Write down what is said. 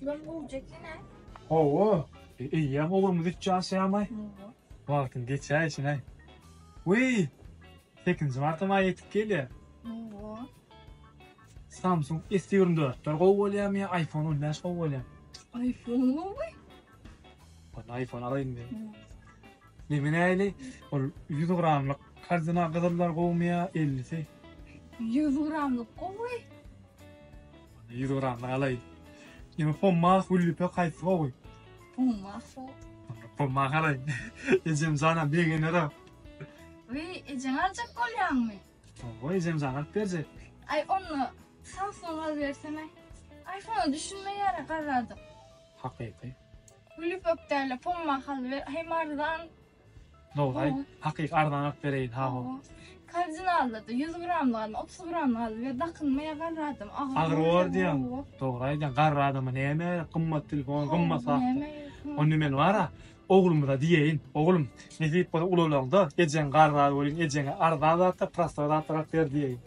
Aslym gowja eken-ä. Hawa, eýýäm oglumyz üç ýaşaýamaý. Wagtyň geçäýşin-aý. Wiý, sekizinji martam aý ýetip gelýär. Hawa. Samsung S 24-ler gowy bolýarmy ýa iPhone 15 gowy bolýar? iPhone gowy. Onda iPhone alaýyn men. Neme nähili? Ol 100 gramlyk kardinal gyzyllar gowumy ýa 50-si? 100 gramlyk gowy. Onda 100 gramlyk alaýyn. Neme pomma, gül ýüpek haýsy gowy? Pomma gowy. Onda pomma alaýyn. Ejem janam begener-ä. Wiý, ejeňe aljak bolýaňmy? Hawa, ejem jan alyp berjek. Aý, onda Samsung alybersene. iPhone-a düşünmeýär-ä garry adam. Hakyky. Gül ýüpek däl-de, pomma alyber. Hem arzan. Dogry aýt. Hakyky arzan alyp bereýin, hawa. Kardinalda-da 100 gramlyk alma, 30 gramlyk alyber. Dakynmaýar garry adam. Agyr bor diýýäň. Dogry aýdýaň. Garry adama näme gerek gymmat telefon, gymmat zatlar. Onda men bar-a, Oglumyza diýeýin, Oglum, nesip bolsa ulalaňda, ejeň garrar welin, ejeňe arzan zatlar, prostoý zatlar alyp ber diýeýin.